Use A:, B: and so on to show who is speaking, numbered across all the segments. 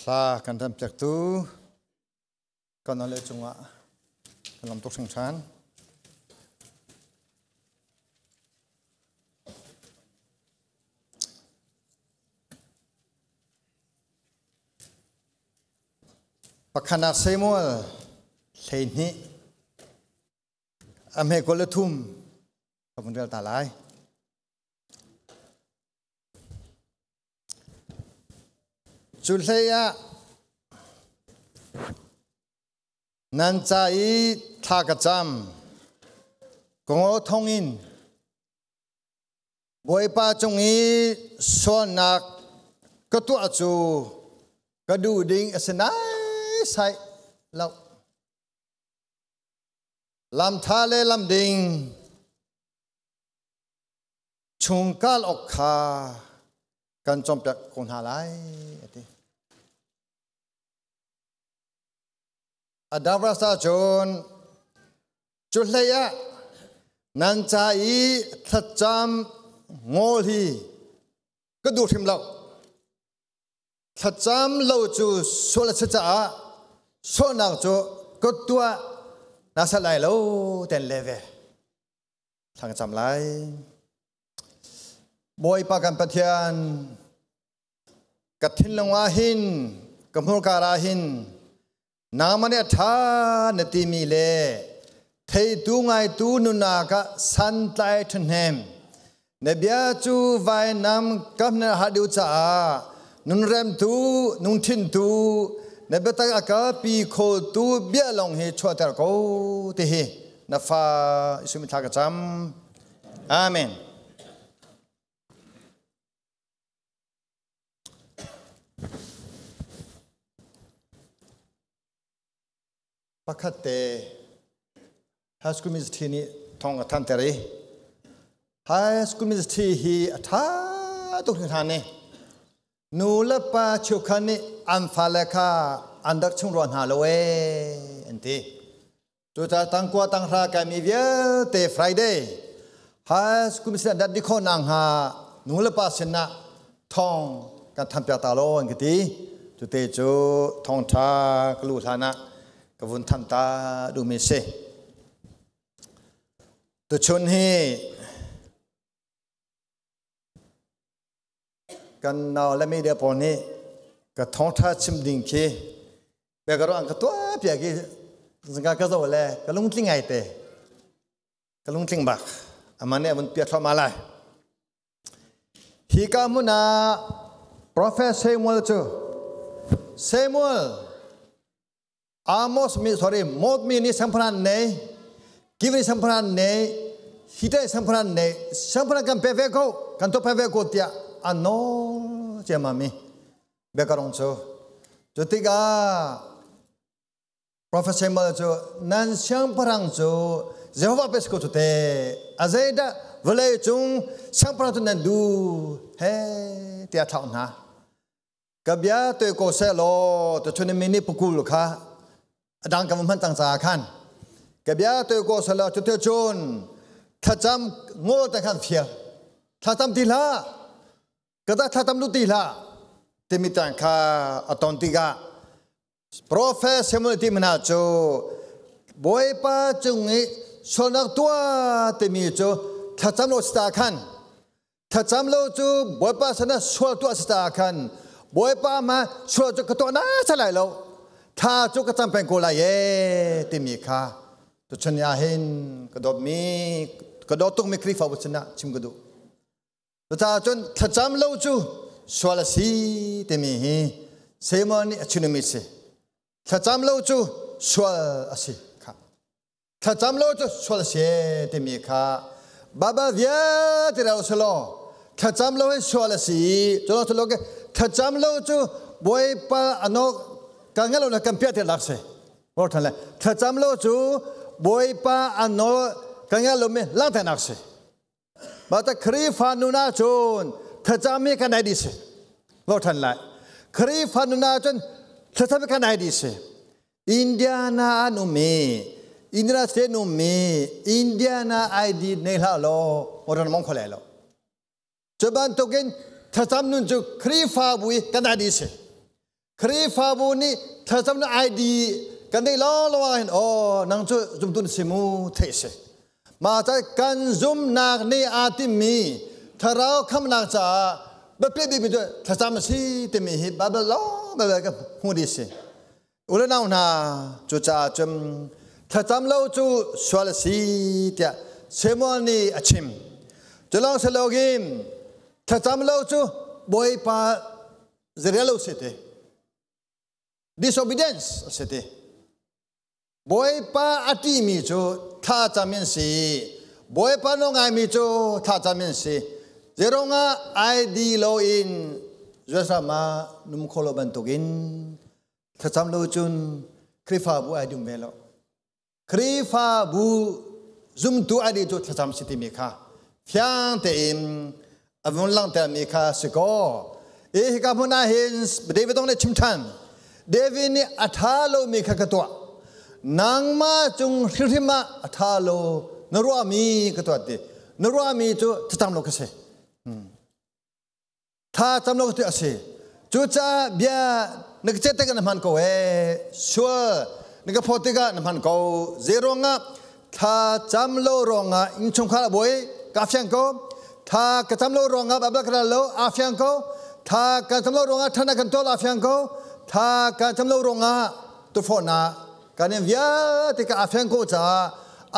A: Hla kan rempiaktu kan le cungah kan lam tuk hringhran. Pakhanak Samuel 12 a hme 23 ka vun rel ta lai. Cu hlei ah nan ca i thla ka cam kongo thongin Bawipa cung i sualnak ka tuah cu ka duh ding a si naisai lo. Lam ṭha le lam ding chungkal awk kha kan cawnpiak ko hna lai a ti. Adavrasa cun cu hlei ah nan ca i thlacam ngawl hi ka duh hrim lo. Thlacam lo cu sual a si caah sualnak cu ka tuah na sal lai lo ten le ve. Thla cam lai. Bawipa kan Pathian, ka thinlung ah hin, ka hmurka ah hin, nangmah nih a ṭha na timi le theitu ngaitu nunak ah santlai ṭhahnem. Na bia cu vainam kam na hadiu caah nunremtu, nungthintu, na biatak a kalpi khotu bia lawng hi chuahter ko ti hi na fa Jesuh thla ka cam. Amen. Pakhat te High School Ministry nih thong a than ter i High School Ministry hi a tha tuk hringhran ni. Nu le pa cheukhat nih an fale kha an rak chung rua hna lo ee an ti. Cucaah tangkua tanghra kaimi vialte Friday High School Ministry an dat dih khawh nakhnga nu le pa sinah thong kan thanpiak ta law an ka ti. Cute cu thawngṭha ka luh hlan ah ka vun than ta duhmi si. Tuchun hi kan nau le media pawl nih ka thawngṭha chim ding khi bia ka ruah ka tuah piak i zingka ka zoh le ka lungtling ngai te ka lungtling bak amah nih a vun piah thluahmah lai. Hi ka hmun ah Prophet Samuel cu Samuel Amos mi sorry Mot mi nih sampharan nei Kiv nih sampharan nei Hite sampharan nei sampharan kan pe ve ko kan to pe ve ko tiah an nawl ciammam mi biakarong cu cu tikah Prophet Samuel cu nan siangpahrang cu Jehovah pe ko cu te a zeidah vawlei cung siangpahrang cu nan duh he tiah thlauh hna Ka bia toi ko seh law tuchun mi nih pukul kha a dang ka hman cang caah khan ka bia toi ko seh law cuti cun thlacam ngol te khan fial thlacam ti hlah ka ta thlacam lu ti hlah timi tang kha a ton tikah Prophet Samuel ti hna cu Bawipa cung i sualnak tuah timi cu thlacam lo si ta khan thlacam lo cu Bawipa sana sual tuah si ta khan Bawipa ma sual cu ka tuah na sa lai lo thla cu ka cam peng ko lai e timi kha tuchun ni ah hin ka dawtmi ka dawt tukmi Khrihfabu sinah chim ka duh. Cucaah cun thlacam lo cu sual a si timi hi Simon nih a chimmi si. Thlacam lo cu sual a si kha. Thlacam lo cu sual a si timi kha Baba vialte rel selaw thlacam lo hi sual a si cu lo ke thlacam lo cu Bawipa ano ka ngalo na kan piah te lak si. Or than le thlacam lo cu Bawipa ano ka ngalo mi lang te nak si. Mah Khrihfa nun ahcun thlacam hi kan ai dih si. Lo ṭhan lai. Khrihfa nun ahcun thlacam hi kan ai dih si. Indiana an um i Indiana State um i Indiana ID nei hlah law motor mong kho lai lo. Cu bantukin thlacam nun cu Khrihfabu i kan ai dih si. Khrihfabu nih thlacamnak ID kan neih lawnglawng ah hin aw nang cu zumtu na si mu theih si. Mah ca kan zumnak nih aa timmi thlarau khamnak caah biapi bikmi cu thlacam a si timi hi Bible lawng Bible kan hmuh dih si. U le nau hna, cucaah cun thlacam lo cu sual a si tiah Samuel nih a chim. Cu lawng si loin thlacam lo cu Bawipa zeirel lo si ti. Disobedience a si ti. Bawipa a ṭihmi cu thlacam in si. Bawipa nawl ngaimi cu thlacam in si. Zeirongah ID loin Jerusalem ah num kho lo bantukin thlacam lo cun Khrihfabu ai dum ve lo. Khrihfabu zumtu ai dih cu thlacam si timi kha fiang tein a vun langhtermi kha si kaw i hika hmun ah hin David zong nih chim ṭhan. David nih a ṭha lomi kha ka tuah, nangmah cung hrimhrim ah a ṭha lo na ruahmi ka tuah ti na ruahmi cu thlacam lo ka si, tha cam lo ti a si. Cucaah bia na ka chet tikah na hman ko ee, sual na ka phawt tikah na hman ko. Zeiruangah thla cam lo ruangah innchungkhar a buai ka fiang ko, thla ka cam lo ruangah Bible ka ral lo aa fiang ko, thla ka cam lo ruangah ṭhan kan tuah a fiang ko, thla ka cam lo ruangah tufawhnak kan in vialte ka aa fiang ko caah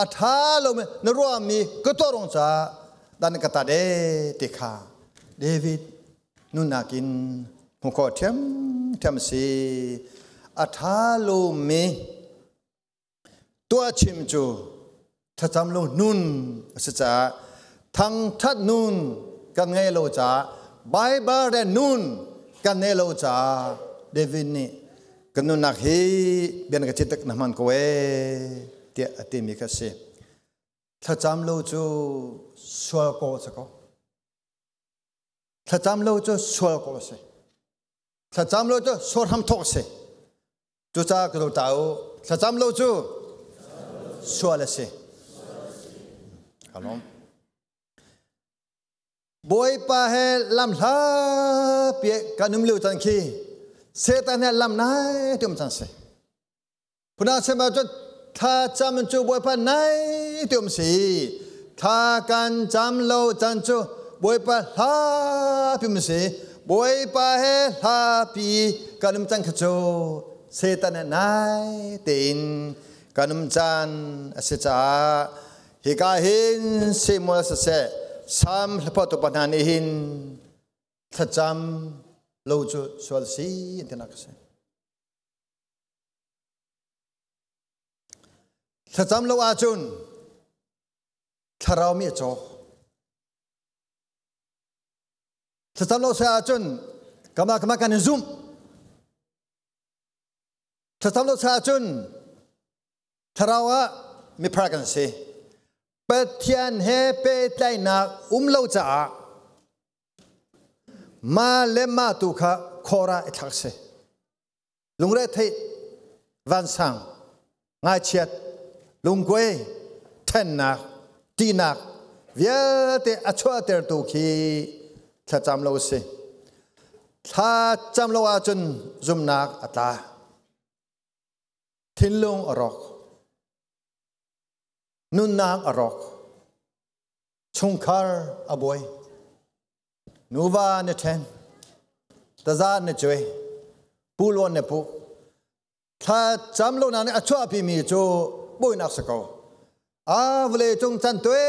A: a ṭha lo na ruahmi ka tuah ruang caah dan ka tat ee ti kha David nunnak in hmuh khawh ṭhiamṭhiam si. A ṭha lomi tuah chim cu thlacam lo nun a si caah thangṭhat nun kan ngei lo caah, Baibal re nun kan ngei lo caah David nih kan nunnak hi bian ka chitak na hman ko ee tiah a timi kha si. Thlacam lo cu sual ko a si ko. Thlacam lo cu sual ko a si. Thlacam lo cu sual hram thawk a si. Cucaah ka ta u, thlacam lo cu sual a si. Kalom. Bawipa he lam hla pi kan um lio chan khi Satan he lam nai ti um cang si. Phuna sem ah cun thlacam cu Bawipa nai ti um si. Thla kan cam lo chan cu Bawipa hla pi um si. Bawipa he hla pi kan um cang kha cu Satan he nai tein kan um caan a si caah hika hin Samuel siseh Salm hlaphuahtu pa hna nih hin thlacam lo cu sual si an tinak a si. Thlacam lo ahcun thlarau mi a caw. Thlacam lo se ahcun kama kama kan in zumh. Thlacam lo se ahcun thlarau ah miphar kan si. Pathian he pehtlaihnak um lo caah ma le ma tu kha khor ah i thlak si. Lungre theih, vansang, ngaichiat, lungkuai, thennak, ṭihnak vialte a chuahtertu khi thlacam lo a si. Thlacam lo ahcun zumnak a tla. Thinlung a rawk. Nunnak a rawk. Chungkhar a buai. Nuva na ṭhen, taza na cuai, pu lawn na pu. Thla cam lo nak nih a chuahpi mi cu buainak si ko. A vawlei cung can tue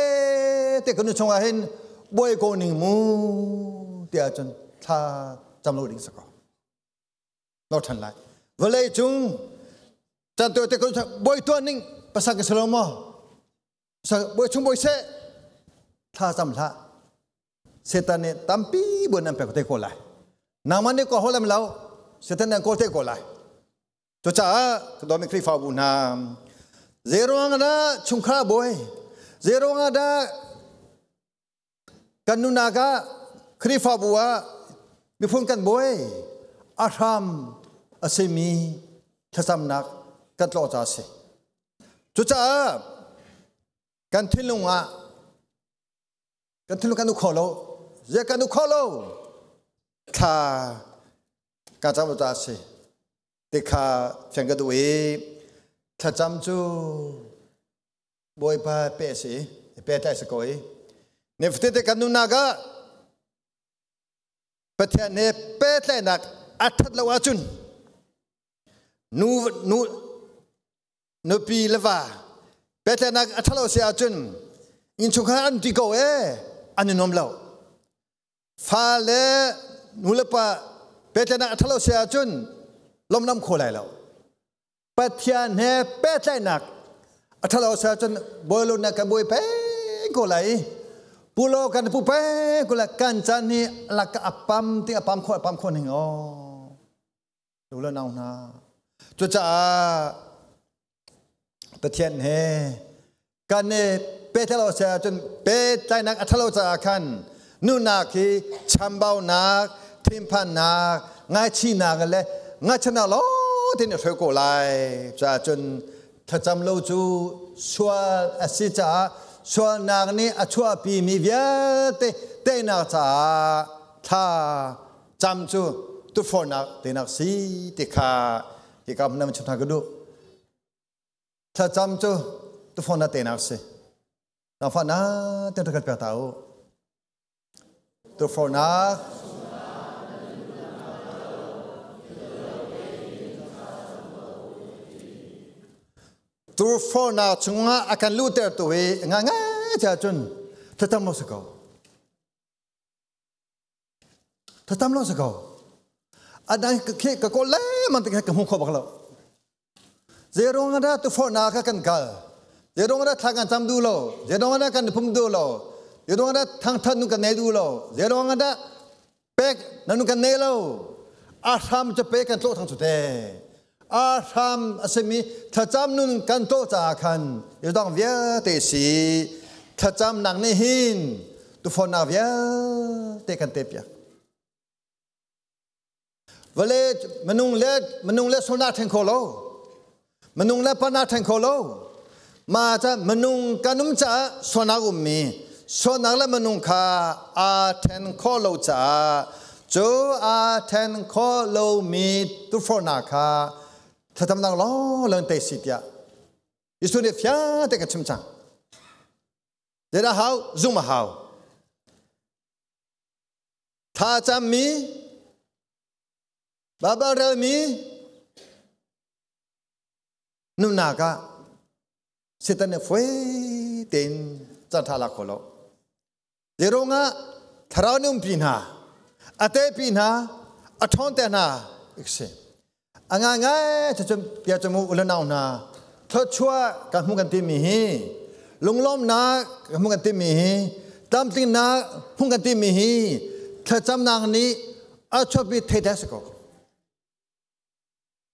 A: te kan chung ah hin buai ko ning mu tiah cun thla cam lo ding si ko. Lo ṭhan lai. Vawlei cung can tue te kan buai tuan ning pasal ka si lo maw? Bawi chung bawi seh thla cam hlah. Satan nih tampi buan an pek te ko lai. Nangmah nih ko holam lo, Satan nih an kawl te ko lai. Cucaah ka dawmi Khrihfabu hna, zeiruang dah chungkhar bawi, zeiruang dah kan nunak ah Khrihfabu ah miphun kan bawi, a hram a simi thlacamnak kan tlawh ca a si. Cucaah kan thinlung ah kan thinlung kan uk kho lo. Zia kan uk kho lo. Thla kan cam ta a si. Ti kha fiang ka duh i thlacam cu Bawipa pe si pe tlai si ko i nifatete kan nunnak ah Pathian he pehtlaihnak a ṭhat lo ahcun nu nu nupi le va pehtlaihnak a ṭhat lo si ahcun innchungkhar an ti ko ee an i nuam lo. Fa le nu le pa pehtlaihnak a ṭhat lo si ahcun lawmhnam kho lai lo. Pathian he pehtlaihnak a ṭhalo si ahcun bawi na kan bawi peng ko lai pulo kan pu peng ko lai kan caan hi lak a pam ti a pam kho a pam kho ning aw lu le nau hna cucaah Pathian he kan i pehtlaih lo si ahcun pehtlaihnak a ṭhalo caah khan nunak hi chambaunak thinphannak ngaichihnak le ngaihchiatnak lawng tein a hruai ko lai. Caah cun thlacam lo cu sual a si caah sualnak nih a chuahpimi vialte teinak caah thla cam cu tufornak teinak si ti kha hika hmun ah chim hna ka duh. Thlacam cu tufon na tenak si. Nangfah na ten rak pek ta u. Tufornak Turfornak chungah a kan luhter tu i nga ngai cha cun thlacam lo si ko. Thlacam lo si ko. Adang khi ka kawl lengmang te ka hmu kho bak lo. Zeirung dah tufornak kha kan kal. Zeirung dah thla kan cam duh lo. Zeirung dah kan phum duh lo. Zeirung dah thangthat nu kan nei duh lo. Zeirung dah pek na nu kan nei lo. A hram cu pe kan tlawh thang cu te. A hram a simi thlacam nun kan tlawh caah khan dang vialte si thlacam nak nih hin tufornak vialte kan te piak. Vale minung le sul na ṭhen kho lo. Minung le pa na ṭhen kho lo. Ma ca minung kan um caah sualnak ummi sualnak le minung kha aa ṭhen kho lo caah cu aa ṭhen kho lomi tufornak kha thlacamnak lawng lawng te si tiah Jesuh nih fiang te kan chim cang. Zeidah hau? Zum a hau. Thla cammi, Baibal relmi, nunnak ah Satan nih fawi tein caanṭha lak kho lo. Zeiruangah thlarau nih umpi hna, a tepi hna, a ṭhawnter hna si. A ngaingai cucun bia cu mu u le nau hna thluachuah kan hmuh kan timi hi lunglawmnak kan hmuh kan timi hi tlamtlingnak hmuh kan timi hi thlacamnak nih a chuahpi thei si ko.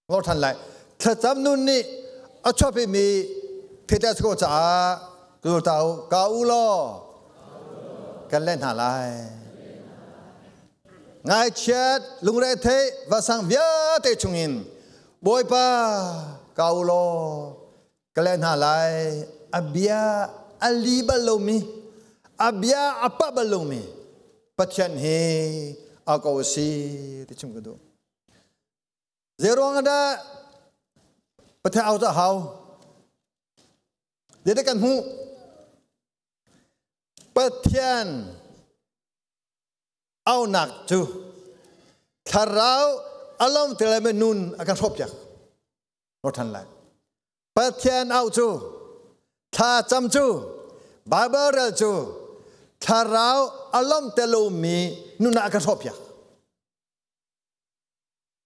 A: Ngor than lai. Thlacam nun nih a chuahpi mi thei si ko caah ka u ka u law kan leh hna lai. Ngaichiat lungretheih vasang vialte chungin Bawipa ka u law ka leh hna lai. A bia a li bal lomi, a bia a pah bal lomi Pathian hi a ko si ti chim ka duh. Zeiruang dah Pathian au cu hau? Zeidah kan hmuh? Pathian aunak cu thlarau alom te nun a kan hrawhpiak ṭhan lai. Pathian au cu thla cam cu Bible rel cu thlarau alom te lomi nun ah a kan hrawhpiak.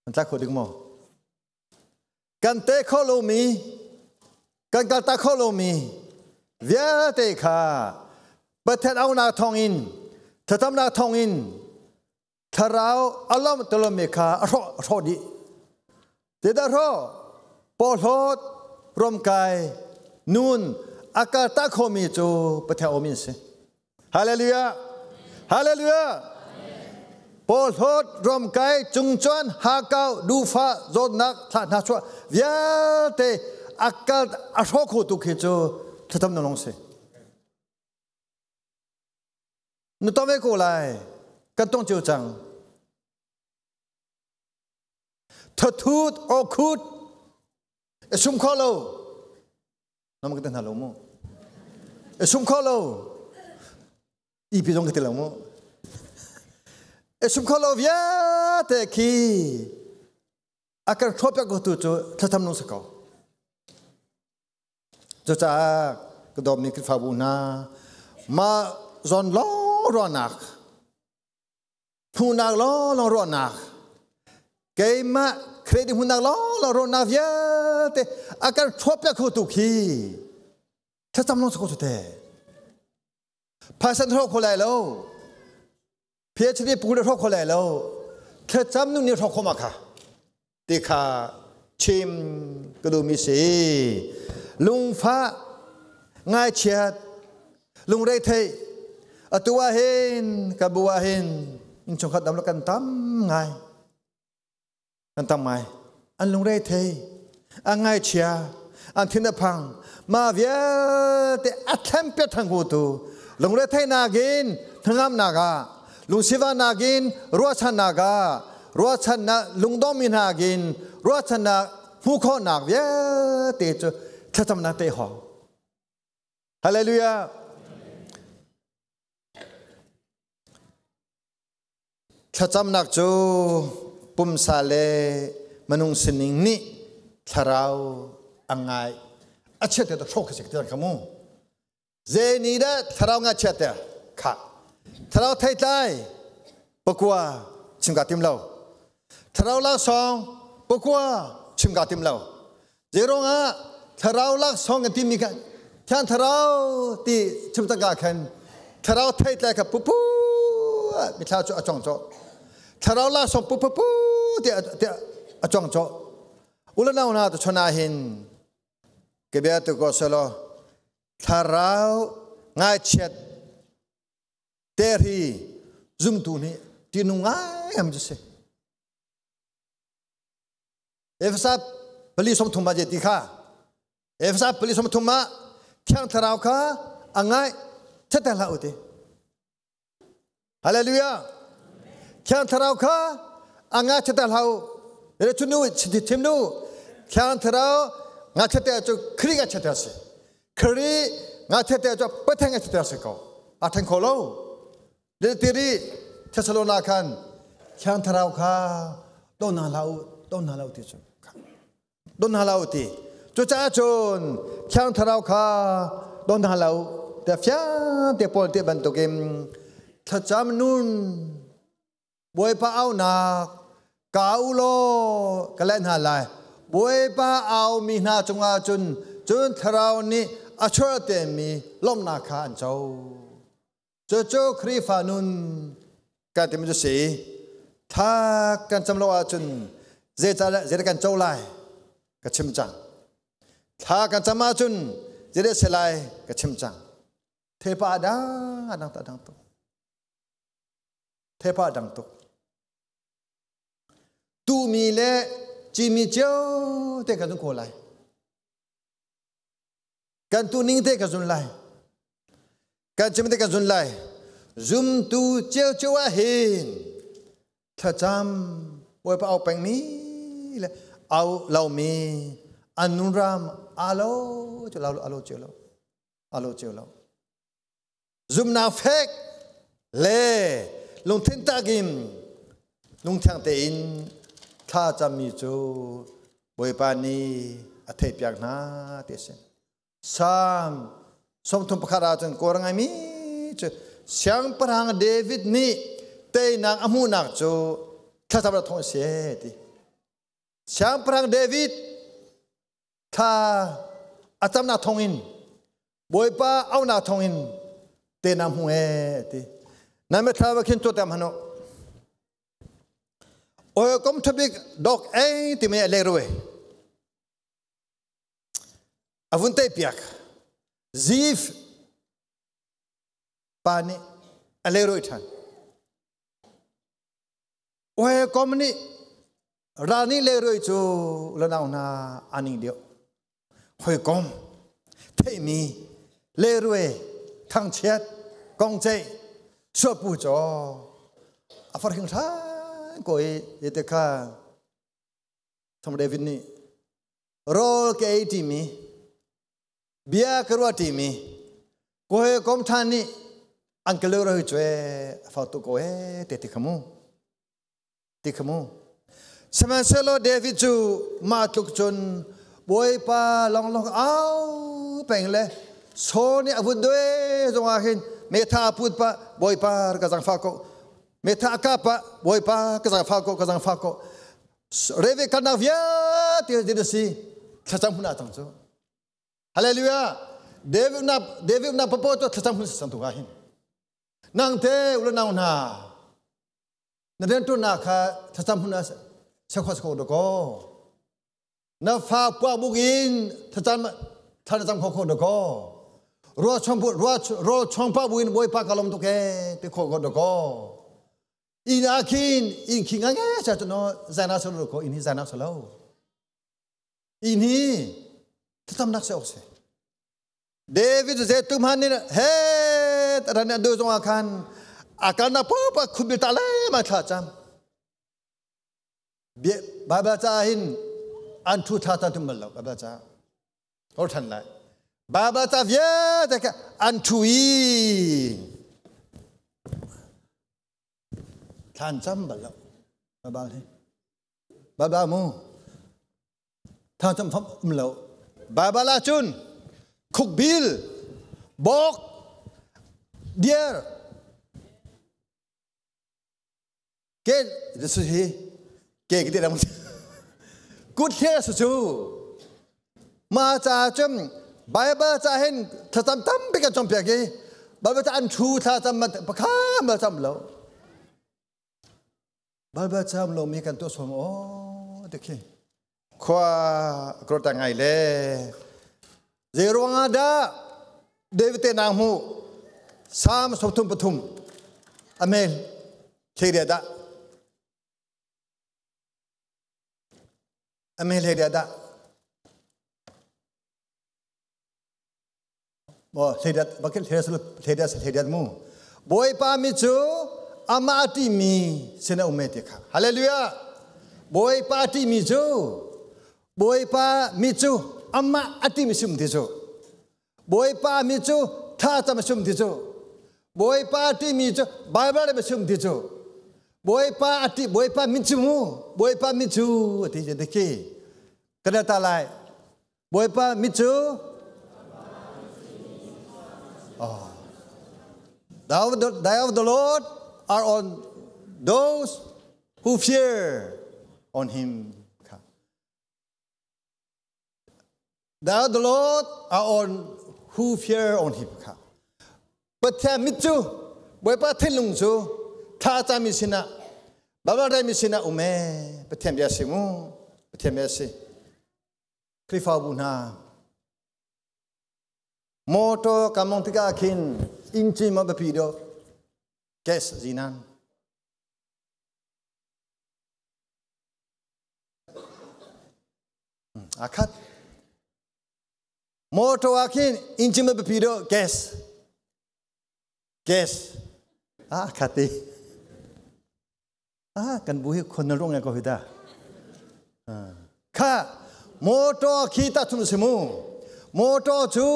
A: An tlak kho ding maw? Kan te kho lomi, kan kaltak kho lomi vialte kha Pathian aunak thawngin, thlacamnak thawngin thlarau a lawmh talomi kha a hrawh a hrawh dih. Zeidah hrawh? Pawhlawt, romkai, nun a kaltak khomi cu Pathian aw min si. Hallelujah! Hallelujah! Pawhlawt, romkai, cungcuan, hakau, duhfah, zawtnak, thlah hna chuah vialte akal a hrawk kho tu khi cu thlacam na long si. Na tong ve ko lai. Kan tong cio cang. Thathut awkhut e sum kho lo. Nam ka te hna lo mu. E sum kho lo. I pi zong ka ti lo mu. E sum kho lo vialte khi a kan hrawpiak ko tu cu thlacam nung si ko. Cucaah ka dawtmi Khrihfabu hna, mah zawn lawng ruahnak, hmuhnak lawnglawng ruahnak, keimah credit hmuhnak lawnglawng ruahnak vialte a kan hrawpiak khotu khi thlacam lawng si ko cu te. Phaisa na hrawk kho lai lo. PhD pu na hrawk kho lai lo. Thlacam nu nih hrawk kho ma kha. Ti kha chim ka duhmi si. Lungfah, ngaichiat, lungretheih, atu ah hin ka bu ah hin innchungkhat dam kan tam ngai. Kan tam ngai. An lungre thei, an ngaichia, an thin a phang. Mah vialte a thlen piat thang tu lungre theihnak in hnangamnak ah lungsivannak in ruahchannak ah ruahchannak lungdongmi hna in ruahchannak hmuh khawhnak vialte cu thlacamnak te hawng. Hallelujah. Thlacamnak cu pumsa le minung sining nih thlarau a ngai a chiat te hrawk ka si ti kha mu. Zei nih dah thlarau nga chiat te kha thlarau theitlai pakua chim ka tim lo. Thlarau laksawng pakua chim ka tim lo. Zeiruangah thlarau laksawng kan timi kha thiang thlarau ti chim cangka khan thlarau theitlai kha pupu mithla cu a cong cawh. Thlarau laksawng pupu ti a cong cawh. Ulanau hna tu chona hin ke bia tu ko selo thlarau ngaichiat terhi zumtu nih tinung ngai am cu si. Efesa pali 30 ah ti kha Efesa pali 30 ah Thiang Thlarau kha a ngai thete hlah u ti. Hallelujah. Thiang Thlarau kha a ngai thete hlah u. Re chunu chim nu Thiang Thlarau nga thete cu Khrih nga thete si. Khrih nga thete cu Pathian nga thete si ko. A theng kho lo. Le tiri Thessalona khan Thiang Thlarau kha don hna hlah u, don hna hlah u ti cu. Don hna hlah u ti. Cucaah cun Thiang Thlarau kha don hna hlah u tiah fiang te Paul te bantukin thlacam nun Bawipa aunak ka u law ka leh hna lai. Bawipa aumi hna cungah cun cun Thlarau nih a chuah mi lawmhnak kha an co. Cucu Khrihfa nun kan timi cu si. Thla kan cam lo ahcun zeicah zeidah kan co lai ka chim cang. Thla kan cam ahcun zeidah si lai ka chim cang. Thepa a dang a dang a dang tuk. Thepa a dang tuk. Tumi le cimi cio te kan zung ko lai. Kan tu ning te ka zun lai. Kan chim te ka zun lai. Zumtu cio cio ah hin thlacam Bawipa au peng mi le au lo mi an nun ram alo cu lo alo cio lo alo cio lo zumnak fek le lungthin takin lungthiang tein thla cammi cu Bawipa nih a theihpiak hna ti a si. Psalm 31 ahcun kawr ngaimi cu Siangpahrang David nih teinak a hmuhnak cu thlacam thawng a si ti. Siangpahrang David thla a camnak thawngin Bawipa aunak thawngin teinak hmu e ti. Na mithla va khin tu tam hanu. Oi kom thabik dok ei timi a leirui. A vun tei piak. Zif pa nih a leirui ṭhan. Oi kom nih ral nih leirui cu lanau hna aning deuh. Hawikom theihmi leirui thangchiat kongceih suapu caw a far hring hran ko i te kha. Thong David nih rawl ka ei ṭimi, bia ka ruah ṭimi, ko he kom ṭhan nih an ka lura hui cue a fau tuk ko ee te ti kha mu. Ti kha mu. Sihmanhsehlaw David cu mah tluk cun Bawipa longlong au peng le saw nih a vun due zongah hin metha a put pah Bawipa ka zangfah ko metha a kap pah Bawipa ka zangfah ko ka zangfah ko reve kalnak vialte din a si thlacam hun ah cang cu hallelujah David na David na papo to thlacam hun sang tu ka hin nang te ula nau hna na riantuannak kha thlacam hun ah sekhwa ko do ko na fa pua buk in thlacam thlacam kho kho do ko rua chong rua ro chong pa buin bawipa ka lom tuk e ti kho ko do ko inn ah khin inn khi ngai ngai cha no zana solo ko inn hi zana solo inn hi thlacamnak se ok se David ze tum han ni he ran an du zong ah khan akal na po pa khubil ta le ma thla cham Bible ca hin an thu tha ta tum bal lo Bible ca hor than lai Bible ca vialte kha an thu i thlan cam bal lo Bible hi Bible mu thlan cam fam um lo Bible ah cun khukbil bok deer Ke su hi ke ki ram kut thler su cu ma ca cun Bible ca hin thlacam tampi kan cawnpiak i Bible ca an thu thlacam pakha ma cam lo Bible cam lo mi kan tuah som o te khi khua krota ngai le zei ruangah dah David te nang hmu Psalm 33 Amen thleria dah Amen thleria dah Maw thleria bakil thleria thleria thleria mu Bawipa mi cu amah ṭihmi sin a um e ti kha Hallelujah Bawipa ṭihmi cu Bawipa mi cu amah a ṭihmi sim ti cu Bawipa mi cu tha cam a sum ti cu Bawipa ṭihmi cu Bible a sum ti cu Bawipa a ṭih Bawipa min cu mu Bawipa min cu a ti ti khi kana ta lai Bawipa mit cu oh. The eye of the Lord are on those who fear on him. The eye of the Lord are on who fear on him. Pathian mit cu Bawipa thinlung cu thla cami sinah Bible mi sinah um e Pathian bia si mu Pathian bia si Khrihfabu hna motor kan mong tikah khin engine ma biapi deuh gas zinan a khat motor ah khin engine ma biapi deuh gas gas a khat i Ah, kan bu hi khon na rung ko hi da. Kha motor khi ta thum si mu. Motor cu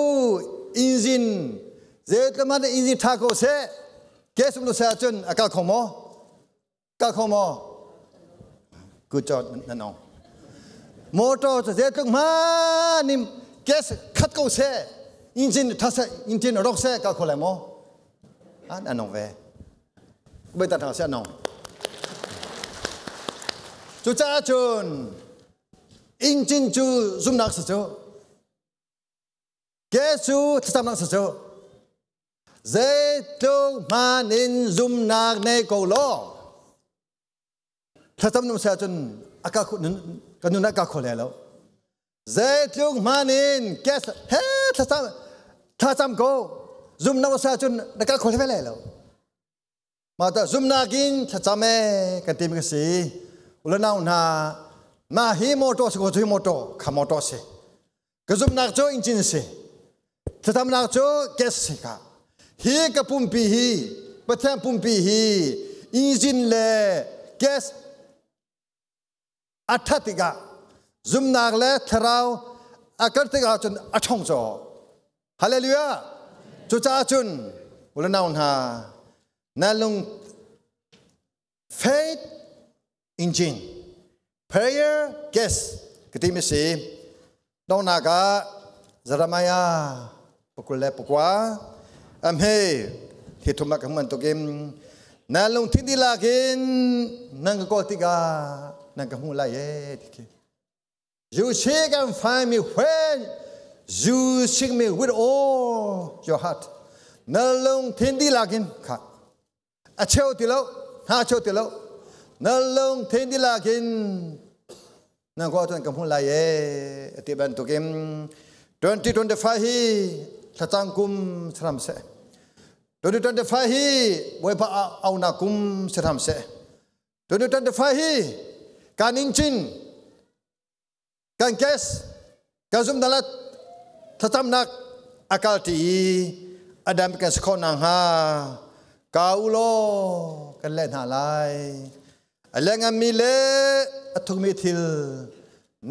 A: engine zeitlama na engine tha ko se gas um lo se ahcun a kal kho maw? Kal kho maw? Good job na nong. Motor cu zeitluk hma nim gas khat ko se engine tha se engine rok se kal kho lai maw? Ah, na nong ve. Bai ta thang sia nong. Cucaah cun engine cu zumnak si cu gas cu thlacamnak si cu zeitluk hman in zumnak nei ko law thlacam nung sia cun aka kan nun ah ka kho le lo Zeitluk hman in gas he thlacam thlacam ko zumnak sa cun na kal kho ve lo. Mah ta zumnak in thlacam e kan ti mi ka si. Ulanau hna ma hi motor si ko cu hi motor kha motor si. Ka zumnak cu engine si. Thlacamnak cu gas si ka. Hi ka pumpi hi Pathian pumpi hi engine le gas a ṭhat tikah Zumnak le thlarau a kar tikah cun a ṭhong caw. Hallelujah! Cucaah cun ulanau hna, na lung faith engine prayer gas ka ti mi si. Dongnak ah Jeremiah 29 amhe hi thum ah ka hman tukin na lungthin dihlak in nan ka kawl tikah nan ka hmu lai e ti. You seek and find me when you seek me with all your heart. Na lungthin dihlak in kha a cheu ti lo, hna cheu ti lo, na lungthin dihlak in nan kawl cun ka hmu lai e ti bantukin 2025 hi thlacang kum saram seh, 2025 hi Bawipa aunak kum saram seh, 2025 hi kan inchin kan kes kan zum dalat thlacamnak akal ti i adam kan si khawh nakhnga ka u law kan leh hna lai. A lengammi le a thukmi thil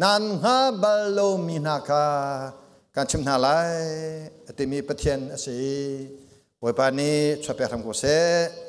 A: nan hnga bal lomi hna kha kan chim hna lai a timi Pathian a si. Bawipa nih chuahpek hram ko seh.